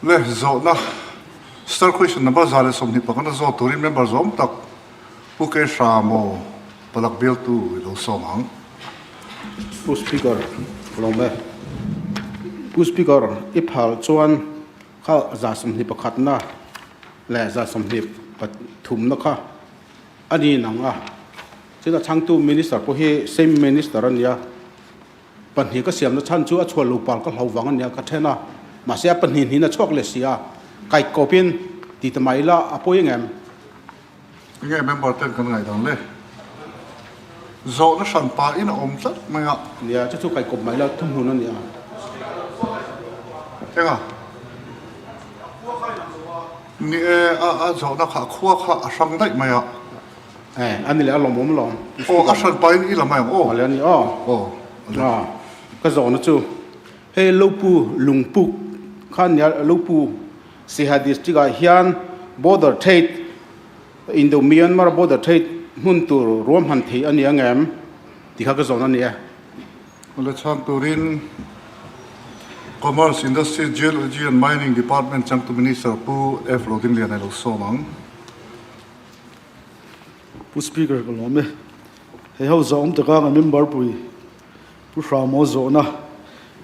Le zawhna Star question number 121 a zawt turin member zawm tak Pu Kei Hramaw Palak bialtu i lo sawm ang. Pu Speaker, ka lawm e. Pu Speaker, i phal chuan kha 21 na leh 23 na kha a ni nang a. Chutah chhangtu Minister pawh hi same Minister a nia. Pahnih ka siamna chhan chu a chhuah lo pal ka hlo vang a nia ka then a, mahse a pahnih hnihin a chhuak leh si a, kaih kawpin ti ta mai ila a pawi engem? Enge member ten kan ngaihdan le? Zawhna hran pahin a awm tlat mai a. Nia, chu chu kaih kawp mai ila thuhmun a nia. Enga? Ni e, a zawhna kha a khua kha a hrang daih mai a. Eh, a ni leh a lawmawm lawm. Aw, a hran pahin i la mai ang aw. A le a ni aw. Aw, a le. A, ka zawhna chu hei Lopu Lungpuk kha a nia, Lopu Siha district ah hian border trade Indo Myanmar border trade hmun tur ruahman thei a ni ang em tih kha ka zawhna a ni e. A le chhang turin Commerce, Industry, Geology and Mining Department changtu Minister Pu F. Rodingliana i lo sawm ang. Pu Speaker ka lawm e. Hei ho zawh awm taka kan member pui Pu Hramo zawhna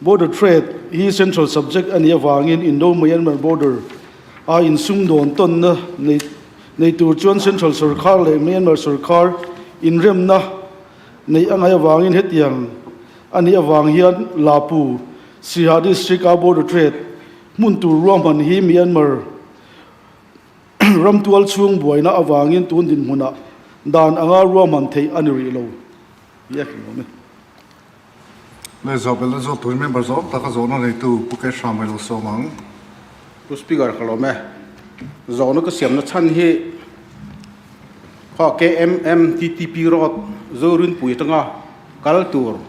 Border Trade hi central subject a nih avangin Indo-Myanmar border a insumdawn tawnna nei nei tur chuan central sorkar leh Myanmar sorkar inremna neih a ngaih avangin hetiang a nih avang hian Lapu Siha District a border trade hmun tur ruahman hi Myanmar Ramtual chhung buaina avangin tun dinhmunah dan anga ruahman theih a ni rih lo tih a hrilh awm e. Le Zawhbelna zawt turin member zawm taka zawhna neitu Pu Kesh Ramai lo sawm ang. Pu Speaker ka lawm e. Zawhna ka siamna chhan hi khaw KMMTTP Road Zorinpui atanga kal tur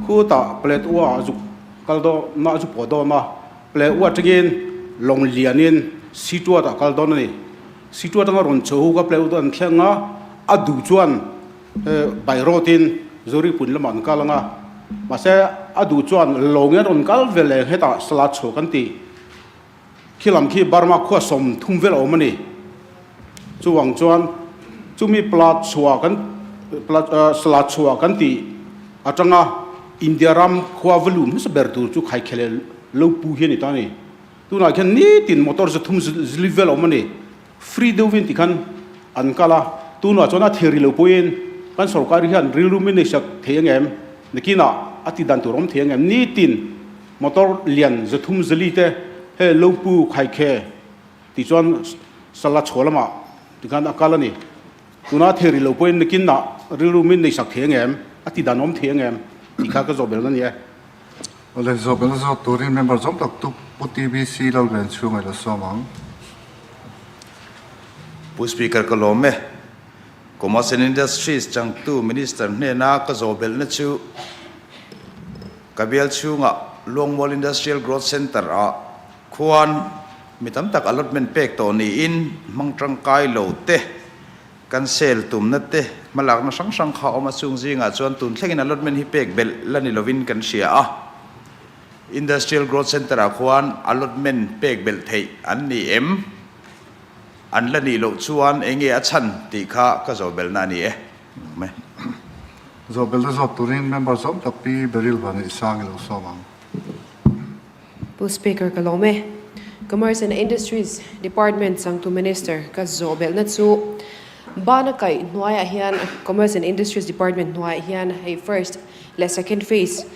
khutah plate ua zuk kal dawn a zu pawh dawn a. Pleh u atangin lawng lianin Situat ah kal dawn a ni. Situat anga rawn chho hu ka pleh u chu an thleng a, a duh chuan by road in Zuripun lamah an kal ang a, mahse a duh chuan lawngin a rawn kal ve leh hetah Sala chhuak an ti. Khi lam khi Burma khua 30 vel a awm a ni. Chuvang chuan chumi plat chhuah kan Sala chhuah kan tih atanga India ram khua va luh hmasa ber tur chu khaikhele lo pu hi a ni ta a ni. Tunah khian nitin motor 300 zli vel a awm a ni. Free deuhvin tikhan an kal a, tunah chuan a thei rih lo pawhin kan sorkar hian rilru min neisak thei ang em? Nakinah a ti dan tur a awm thei ang em? Nitin motor lian 300 zli te he lo pu khaikhe tichuan sala chhuah lamah tikhan a kal a ni. Tuna thei rih lo pawhin nakinah rilru min neisak thei ang em? A ti dan awm thei ang em? Tih kha ka zawh belh na ni e. Awle, zawh belh zawk turin member zawm tak tu Pu TBC Lalven chhung a lo sawm ang. Pu Speaker ka lawm e. Commerce and Industries changtu Minister hnena ka zawh belhna chu ka bial chhungah Luangmual Industrial Growth Centre ah khuan Mi tam tak allotment pek tawh niin hmang tangkai lo te, kan sale tumna te, hmalakna hrang hrang kha awm a chung zingah chuan tun thlengin allotment hi pek belh la ni lovin kan hria a. Industrial Growth Centre ah khuan allotment pek belh theih an ni em? An la nih loh chuan enge a chhan tih kha ka zawh belhna a ni e. Awm e. Zawh belhna zawt turin member zawm tak Pi Beryl Vanneihsang i lo sawm ang. Pu Speaker ka lawm e. Commerce and Industries Department changtu Minister ka zawh belhna chu bana kaih hnuaiah hian Commerce and Industries Department hnuaiah hian hei first leh second phase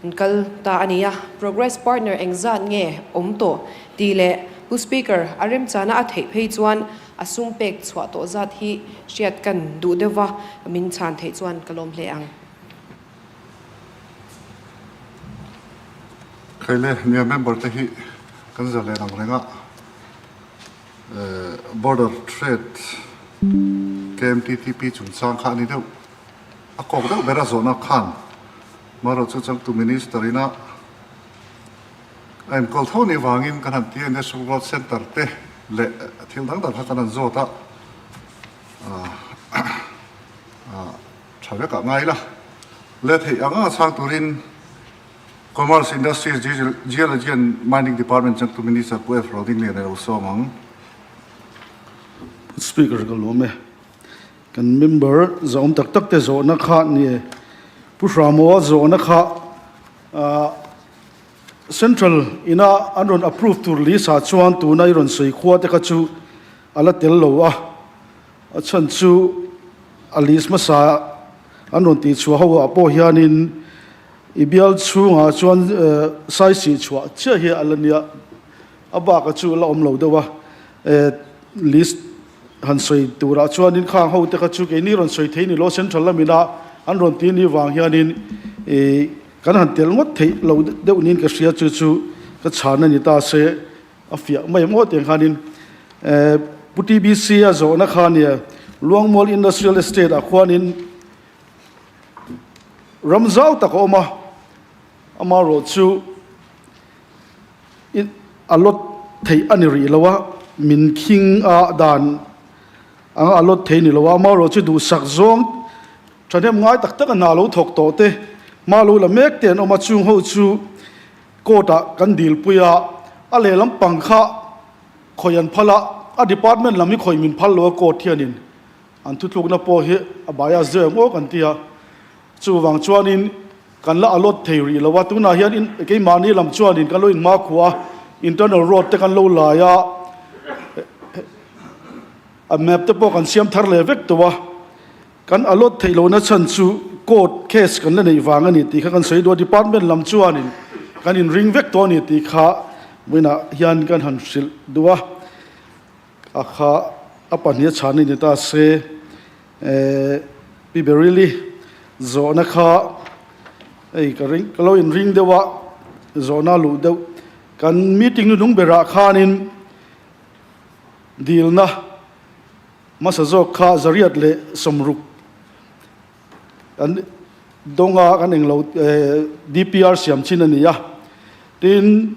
an kal ta a ni a, progress partner engzat nge awm tawh tih leh Pu Speaker a remchana a theih phei chuan a sum pek chhuah tawh zat hi hriat kan duh deuhva min chhan theih chuan ka lawm hle ang. Khaile nia member te hi kan za leh ang reng a, border trade KMTTP chungchang kha a ni deuh, a kawk deuh ber a zawhna khan marawh chu changtu minister ina a enkawl tho nih vangin kan han ti a, National Growth Centre te leh thil dang dang kha kan han zawt a, Tha vekah ngai la. Le theih ang anga chhang turin Commerce, Industries, Geology and Mining Department changtu Minister Pu F. Rodinglian a lo sawm ang. Pu Speaker ka lawm e. Kan member zawm tak tak te zawhna kha ni e. Pu Hramoa zawhna kha Central ina an rawn approve tur list ah chuan tuna i rawn sawi khua te kha chu a la tel lo a. A chhan chu a list hmasa an rawn tih chhuah ho ah pawh hianin i bial chhungah chuan saisih chhuah chiah hi a la nia, a baka chu la awm lo deuh a, list han sawi turah chuanin khang ho te kha chu keini rawn sawi thei ni lo central lamina an rawn tih ni vang hianin kan han tel ngawt theih lo deuh niin ka hria chu chu ka chhan a ni ta se. A fiah mai maw tiang khanin Pu TBC a zawhna kha nia Luangmual Industrial Estate ah khuanin ram zau tak a awm a, amaherawh chu a lot theih a ni rih lo a, min khing a dan anga a lot thei ni lo a, amaherawh chu duhsak zawng thahnem ngai tak tak a hna lo thawk tawh te hma lo la mek te an awm a, chung ho chu Court ah kan dil pui a, a lehlam pang kha khawi an phal a, a department lam hi khawi min phal lo a court hianin an thutlukna pawh hi a bias deuh em aw kan ti a, chuvang chuanin kan la allot thei rih lo a, tunah hian in keimahni lam chuanin kan lo inhmakhua a, internal road te kan lo lai a, a map te pawh kan siam thar leh vek tawh a. Kan allot theih lohna chhan chu court case kan la neih vang a ni tih kha kan sawi duh a, department lam chuanin kan inring vek tawh a ni tih kha vawiinah hian kan han hrilh duh a, a kha a pahnih a chhan a ni ta se eh Pi Beryl-i zawhna kha hei ka ring ka lo inring deuh a, zawhna luh deuh kan meeting hnung berah khanin dilna. Hmasa zawk kha 160 kan dawng a, kan englo DPR siam chin a ni a. Tin,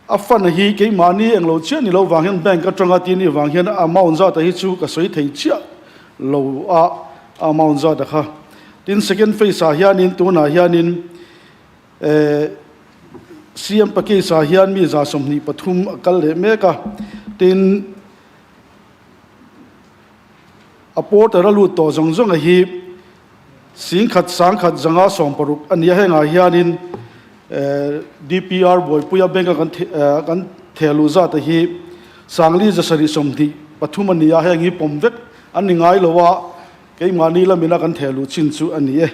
a fund hi keimahni englo chiah ni lo vang hian bank atanga tin i vang hian amount zat a hi chu ka sawi thei chiah lo a, amount zat a kha. Tin, second phase ah hianin tunah hianin Eh, CM package ah hian mi 23 a kal leh mek a, tin a porter a lut tawh zawng zawng a hi 10,000 1,560 a ni a, hengah hianin eh DPR buaipuia bank a kan kan thehluh zat a hi 4,723 a ni a, heng hi pawm vek an ni ngai lo a, keimahni lamina kan thehluh chin chu a ni e.